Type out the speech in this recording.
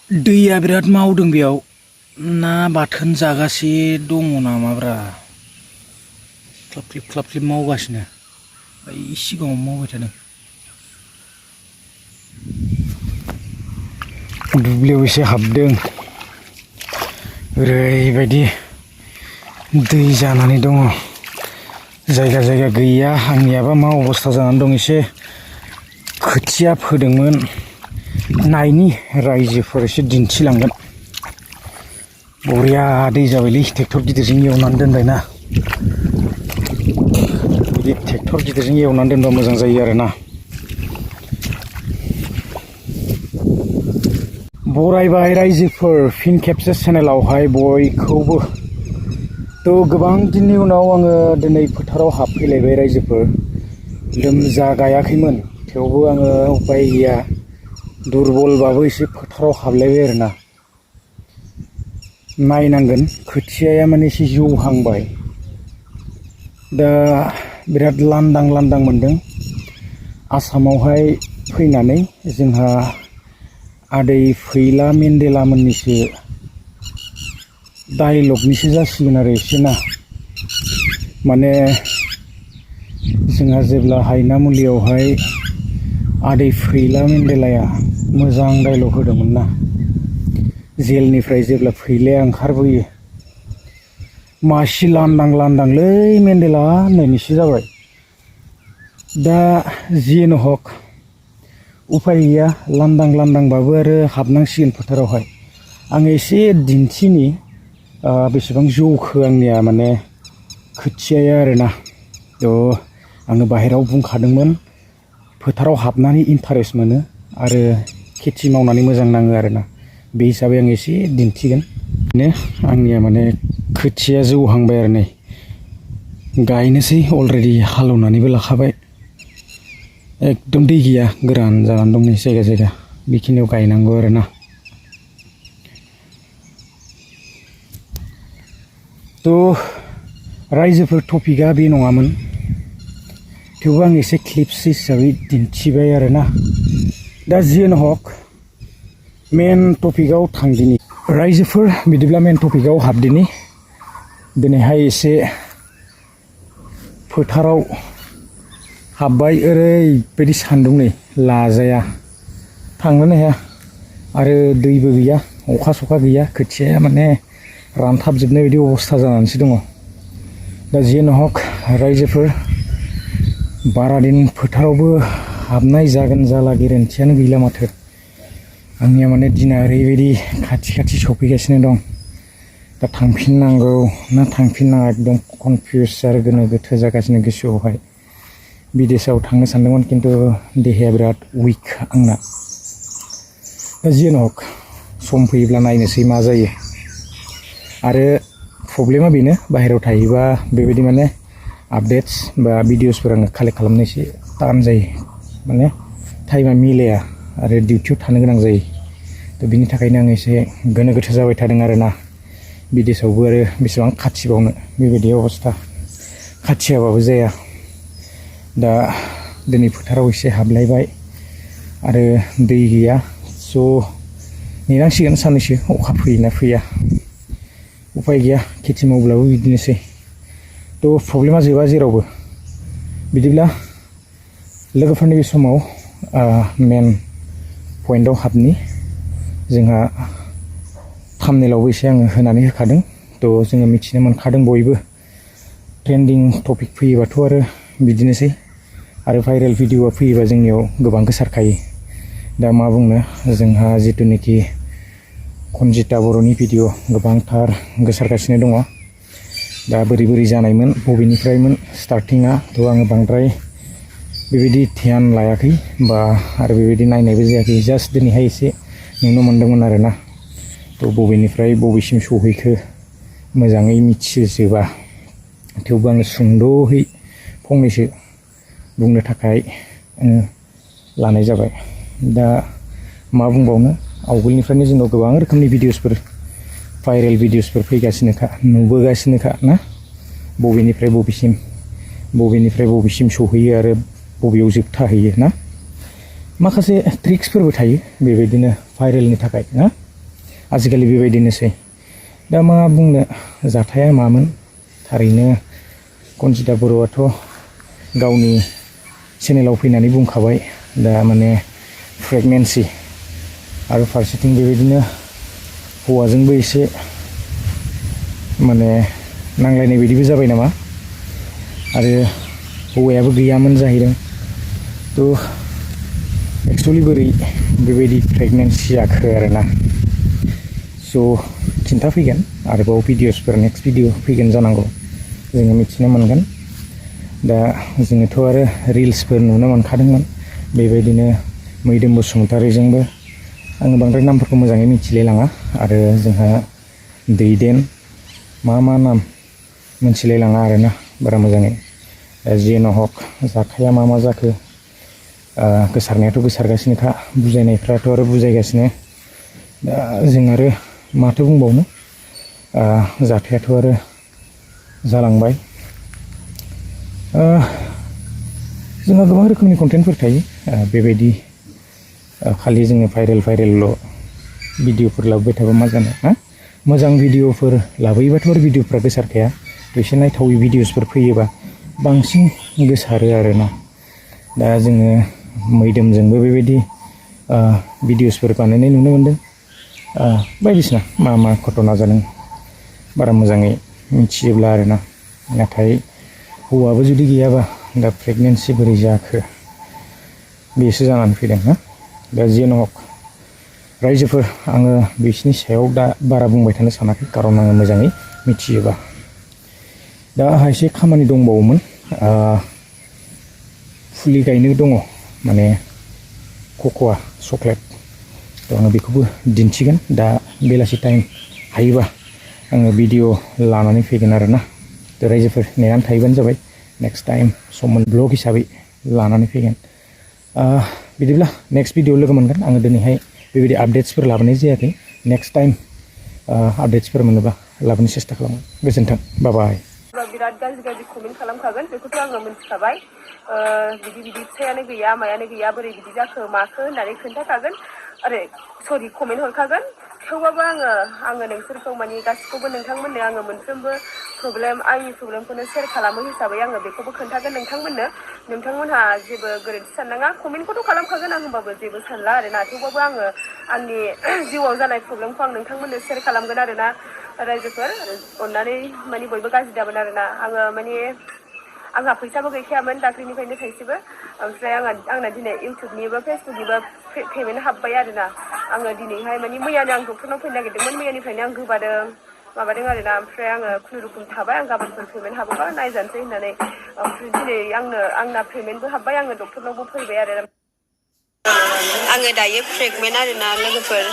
दैया बिराद मावदों बेयाव ना बाथोन जागासे दङ नामाब्रा ख्लाब ख्लिब मावगासिनो ओइ सिगाङाव मावबाय थादों दुब्लियाव एसे हाबदों ओरैबायदि दै जानानै दङ जायगा जायगा गैया आंनियाबा मा अबस्था जानानै दं एसे खोथिया फोदोंमोन नायनि रायजोफोर एसे दिन्थिलांगोन बरिया दै जाबायलै ट्रेक्टर गिदिरजों एवनानै दोनबायना बिदि ट्रेक्टर गिदिरजों एवनानै दोनबा मोजां जायो आरोना बरायबाय रायजोफोर फिन खेबसे चेनेलावहाय बयखौबो तो गोबां दिननि उनाव आङो दिनै फोथाराव हाबफैलायबाय रायजोफोर लोमजा गायाखैमोन थेवबो आङो उपाय गैया दुरबलबाबो एसे फोथाराव हाबलायबाय आरोना नायनांगोन खोथियाया माने एसे जौहांबाय दा बिराद लांदां मोनदों आसामावहाय फैनानै जोंहा आदै फैला मेन्देला मोननिसो डायलगनिसो जासिगोन आरो एसे ना माने जोंहा जेब्ला हायनामुलियावहाय आदै फैला मेन्देलाया मोजां डायलग होदोंमोन ना जेलनिफ्राय जेब्ला फैलाया ओंखारबोयो मासि लांदांलै मेन्देला होननायनिसो जाबाय दा जियानो हक उपाय गैया लांदांबाबो आरो हाबनांसिगोन फोथारावहाय आङो एसे दिन्थिनि बेसेबां जौखो आंनिया माने खोथियाया आरोना थ' आङो बाहेरायाव बुंखादोंमोन फोथाराव हाबनानै इन्टारेस्ट मोनो आरो खेथि मावनानै मोजां नाङो आरोना बे हिसाबै आं एसे दिन्थिगोन आंनिया माने खोथिया जौहांबाय आरो नै गायनोसै अलरेडि हालेवनानैबो लाखाबाय एकदम दै गैया गोरान जानानै दं नै जायगा बेखिनियाव गायनांगौ आरोना थ' रायजोफोर टपिकआ बे नङामोन थेवबो आं एसे क्लिप्स हिसाबै दिन्थिबाय आरोना दा जियानो हक मेन टपिकआव थांदिनि रायजोफोर बिदिब्ला मेन टपिकआव हाबदिनि दिनैहाय एसे फोथाराव हाबबाय ओरैबायदि सान्दुं नै लाजाया थांनोनो हाया आरो दैबो गैया अखा सखा गैया खोथियाया माने रानथाबजोबनाय बायदि अबस्था जानानैसो दङ दा जियानो हक रायजोफोर बारा दिन फोथारावबो हाबनाय जागोन जाला गेरेन्थियानो गैला माथो आंनिया माने दिना ओरैबायदि खाथि सफैगासिनो दं दा थांफिननांगौ ना थांफिननाङा एकदम कनफिउस आरो गोनो गोथो जागासिनो गोसोआवहाय बिदेशआव थांनो सानदोंमोन खिन्थु देहाया बिराद उइक आंना दा जियानो हक सम फैयोब्ला नायनोसै मा जायो आरो प्रब्लेमा बेनो बाहेरायाव थायोबा बेबायदि माने आपडेट्स बा भिडिअसफोर आङो कालेक्ट खालामनो एसे टान जायो माने टाइमा मिलाया आरो डिउटियाव थानो गोनां जायो थ' बिनि थाखायनो आं एसे गोनो गोथो जाबाय थादों आरोना बिदेशआवबो आरो बेसेबां खाथिबावनो बेबायदि अबस्था खाथियाबाबो जाया दा दिनै फोथाराव एसे हाबलायबाय आरो दै गैया स' नेनांसिगोन साननैसो अखा फैयोना फैया उपाय गैया खेथि मावब्लाबो बिदिनोसै थ' प्रब्लेमा जोबा जेरावबो बिदिब्ला लोगोफोरनि बे समाव मेन पइन्टआव हाबनि जोंहा थाम्बनेइलावबो एसे आङो होनानै होखादों थ' जोङो मिथिनो मोनखादों बयबो ट्रेन्डिं टपिक फैयोबाथ' आरो बिदिनोसै आरो भाइरेल भिडिअआ फैयोबा जोंनियाव गोबां गोसारखायो दा मा बुंनो जोंहा जिथुनिखि कनजिता बर'नि भिडिअ गोबांथार गोसारगासिनो दङ दा बोरै जानायमोन बबेनिफ्रायमोन स्टार्टिङा थ' आङो बांद्राय बेबायदि ध्यान लायाखै बा आरो बेबायदि नायनायबो जायाखै जास्ट दिनैहाय एसे नुनो मोन्दोंमोन आरोना थ' बबेनिफ्राय बबेसिम सहैखो मोजाङै मिथिजोबा थेवबो आङो सुंद'है फंनैसो बुंनो थाखाय लानाय जाबाय दा मा बुंबावनो आवगोलनिफ्रायनो जोंनाव गोबां रोखोमनि भिडिअसफोर भाइरेल भिडिअसफोर फैगासिनोखा नुबोगासिनोखा ना बबेनिफ्राय बबेसिम सहैयो आरो बबेयाव जोबथाहैयो ना माखासे ट्रिक्सफोरबो थायो बेबायदिनो भाइरेलनि थाखाय ना आजिखालि बेबायदिनोसै दा मा बुंनो जाथाया मामोन थारैनो कनजिता बर'आथ' गावनि चेनेलाव फैनानै बुंखाबाय दा माने प्रेगनेन्सि आरो फारसेथिं बेबायदिनो हौवाजोंबो एसे माने नांलायनाय बायदिबो जाबाय नामा आरो हौवायाबो गैयामोन जाहैदों थ' एक्सुवेलि बोरै बेबायदि प्रेगनेन्सि जाखो आरोना स' खिन्थाफैगोन आरोबाव भिडिअसफोर नेक्स्ट भिडिअ फैगोन जानांगौ जोङो मिथिनो मोनगोन दा जोङोथ' आरो रिल्सफोर नुनो मोनखादोंमोन बेबायदिनो मैदोम बसुमतारीजोंबो आङो बांद्राय नामफोरखौ मोजाङै मिथिलायलाङा आरो जोंहा दैदेन मा नाम मिथिलायलाङा आरोना बारा मोजाङै जियानो हक जाथाया मा जाखो गोसारनायाथ' गोसारगासिनोखा बुजायनायफ्राथ' आरो बुजायगासिनो दा जों आरो माथो बुंबावनो जाथायाथ' आरो जालांबाय जोंहा गोबां रोखोमनि कन्टेन्टफोर थायो बेबायदि खालि जोङो भाइरेल भिडिअफोर लाबोबाय थाबा मा जानो ना मोजां भिडिअफोर लाबोयोबाथ' आरो भिडिअफ्रा गोसारखाया एसे नायथावै भिडिअसफोर फैयोबा बांसिन गोसारो आरोना दा जोङो मैदोमजोंबो बेबायदि भिडिअसफोर बानायनाय नुनो मोनदों बायदिसिना मा घटना जादों बारा मोजाङै मिथियोब्ला आरोना नाथाय हौवाबो जुदि गैयाबा दा प्रेगनेन्सि बोरै जाखो बेसो जानानै फैदों ना दा जियानो हक रायजोफोर आङो बिसिनि सायाव दा बारा बुंबाय थानो सानाखै खारन आङो मोजाङै मिथियोबा दा आंहा एसे खामानि दंबावोमोन फुलि गायनो दङ माने कक'आ चक्लेट आङो बेखौबो दिन्थिगोन दा बेलासि टाइम हायोबा आङो भिडिअ लानानै फैगोन आरोना दा रायजोफोर नेनानै थायोबानो जाबाय नेक्स्ट टाइम सममोन ब्लग हिसाबै लानानै फैगोन बिदिब्ला नेक्स्ट भिडिअ लोगो मोनगोन आङो दिनैहाय बेबायदि आपडेट्सफोर लाबोनाय जायाखै नेक्स्ट टाइम आपडेट्सफोर मोनोबा लाबोनो सेस्था खालामगोन गोजोन्थों बाय बिराद गाज्रि कमेन्ट खालामखागोन बेखौथ' आङो मिथिखाबाय बिदि फिथाइयानो गैया मायानो गैया बोरै बिदि जाखो माखो होननानै खोन्थाखागोन आरे सरि कमेन्ट हरखागोन थेवबाबो आङो नोंसोरखौ माने गासिखौबो नोंथांमोननो आङो मोनफ्रोमबो आंनि प्रब्लेमखौनो शेयार खालामो हिसाबै आङो बेखौबो खोन्थागोन नोंथांमोनहा जेबो गोरोन्थि साननाङा कमेन्टखौथ' खालामखागोन आं होमबाबो जेबो सानला आरोना थेवबाबो आङो आंनि जिउआव जानाय प्रब्लेमखौ आं नोंथांमोननो शेयार खालामगोन आरोना रायजोफोर अननानै माने बयबो गाज्रि जागोन आरोना आङो माने आंहा फैसाबो गैखायामोन दाख्लैनिफ्रायनो थाइसेबो ओमफ्राय आंना दिनै इउटुबनिबो फेसबुकनिबो पेमेन्ट हाबबाय आरोना आङो दिनैहाय माने मैयानो आं डक्टरनाव फैनो नागिरदोंमोन मैयानिफ्रायनो आं गोबादों माबादों आरोना ओमफ्राय आङो खुनुरुखुम थाबाय आं गाबोनफोर पेमेन्ट हाबोबा नायजानोसै होननानै ओमफ्राय दिनै आंना पेमेन्टबो हाबबाय आङो डक्टरनावबो फैबाय आरो आङो दायो प्रेगनेन्ट आरोना लोगोफोर